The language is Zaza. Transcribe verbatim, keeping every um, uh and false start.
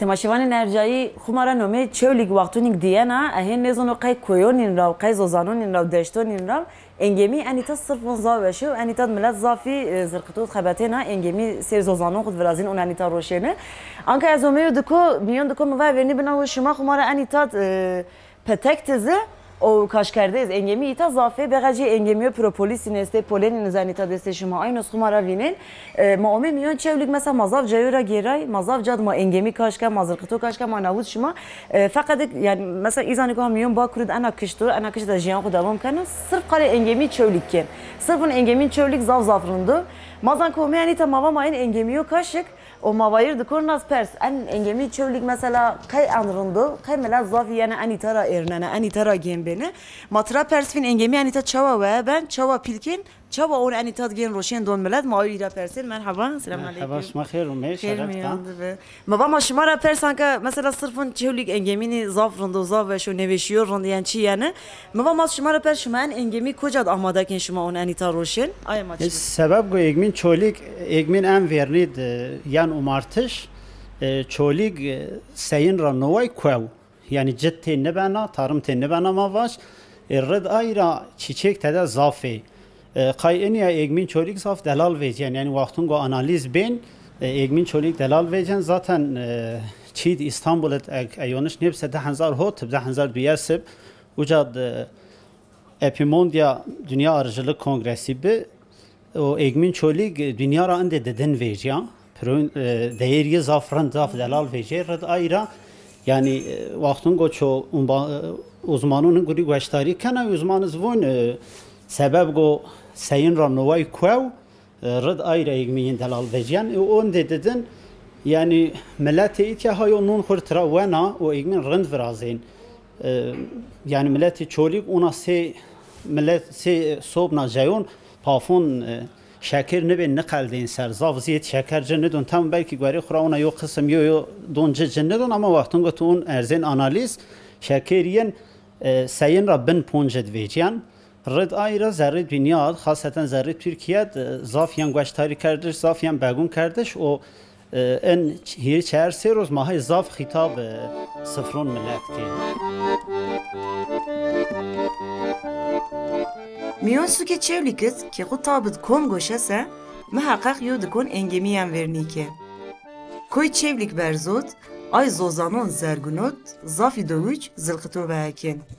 Ma şivanên ercayî xwu ma ra nomeyê Çewlîg wextunîg dîyena, e hên nêzono qey koyonîn ra, qey zozanonîn ra, deştonîn ra, Engêmî enîta sirf von zaf weş o, enîta milet zafî, e, zirqitû xebetêna, Engêmî sêr zozanon xwu virazîn, on enîta roşêne. Anka ez omeyo diko, mîyon diko mi va vernî bina wo şima xwu ma ra enîta, e, petek tizi o kaşkerdêz, Engêmî îta zafê, beğecî Engêmîyo propolisîn estê, polenîn iz enîta destê şima, aynos xwu ma ra vînên. E, ma omê mîyon Çewlîg mesela ma zaf cayo ra gêray, ma zaf cad ma Engêmî kaşke, ma zirqitû kaşke, ma nawût şima. E, feqet ik, yani mesela îzanî ku ha mîyon Bakurî de ena kişt o, ena kişt de jiyan xwu dewam keno. Sirf qalê Engêmî Çewlîg kên. Sirf on Engêmîn Çewlîg zaf zaf rind o. Ma zan ku omê enîta ma va ma ên Engêmîyo kaşik, o ma vayir dikon nas pers. En Engêmî Çewlîg mesela qey en rind o, qey milet zafî yene enîta ra êrnene, enîta ra gên bêne. Ma tira pers vîn Engêmî enîta çawa weye ben, çawa pîl kên, çawa on enîta digên roşên don milet, ma ayo îra persên. Merheba, selamun aleyküm. Merheba, şima xêr ûmê, şeref da. Mîyon dibe. Mi va ma şima ra pers anka mesela sirf on Çewlîg Engêmînî zaf rind o, zaf weş o, nêweşîyo rind yen çi yeni. Mi va ma şima ra pers şima en Engêmî koca de amade kên şima on enîta roşên? Aye ma çi. Sebeb go Egmîn Çolîg, Egmîn en vernî de yen umartiş, e, Çolîg, e, seyin ra noway kuew. Yanî cit tê nibena, tarım tê nibena ma vaş. E, rid ay ra çîçêk tede zaf ê. E, qay inîya Egmîn Çolîg zaf delal vecîyen. Yanî wextun go analîz bên, e, Egmîn Çolîg delal vecîyen. Zaten, e, çîd Îstanbul id eg, e, yoniş nêbise di hezar hot ib, di hezar duyes ib. Uca de Epimondia Dünya Arıcılık Kongresi bi. O Egmîn Çolîg, e, dinya ra indê didin vecîya. Proyun, e, değerî zaf rind, zaf delal vecîyê. Rid ay ra, yanî, e, wextun go ço umba-, e, uzmanûn gurî gueştarî kena, uzman iz vûn, e, sebeb go seyin ra noway kuew, e, rid ay ra Egmîn delal vecîyen. E, ondê didin, yanî, miletê îtya hayo nûn xurt ra wena û Egmîn rind virazên. E, yanî miletê Çolîg ona sê milet, sê sobna jeyon pafon, e, şeker nibên niqeldên ser. Zaf zîyed şeker ci nidon. Tam belkî guerê xwu ra ona yo qisim yo yo don ci ci nidon ama wextun go tu on erzên analîz, şeker yên, e, seyin ra bin ponc id vecîyen. Rid ay ra zerrê dinya id, xaseten zerrê Tirkîye id, e, zaf yen gueştarî kerdiş, zaf yen begûn kerdiş û, e, in hîrê çar sê roz ma hay zaf xîtab, e, sifron milet kên. Mîyon sukê Çewlîg id ke xwu tab id kom goşe se, miheqeq yo dikon Engêmî yen vernî ke. Koy Çewlîg berzot, ay zozanon zergunot, zafî dowij zilqito veye kên.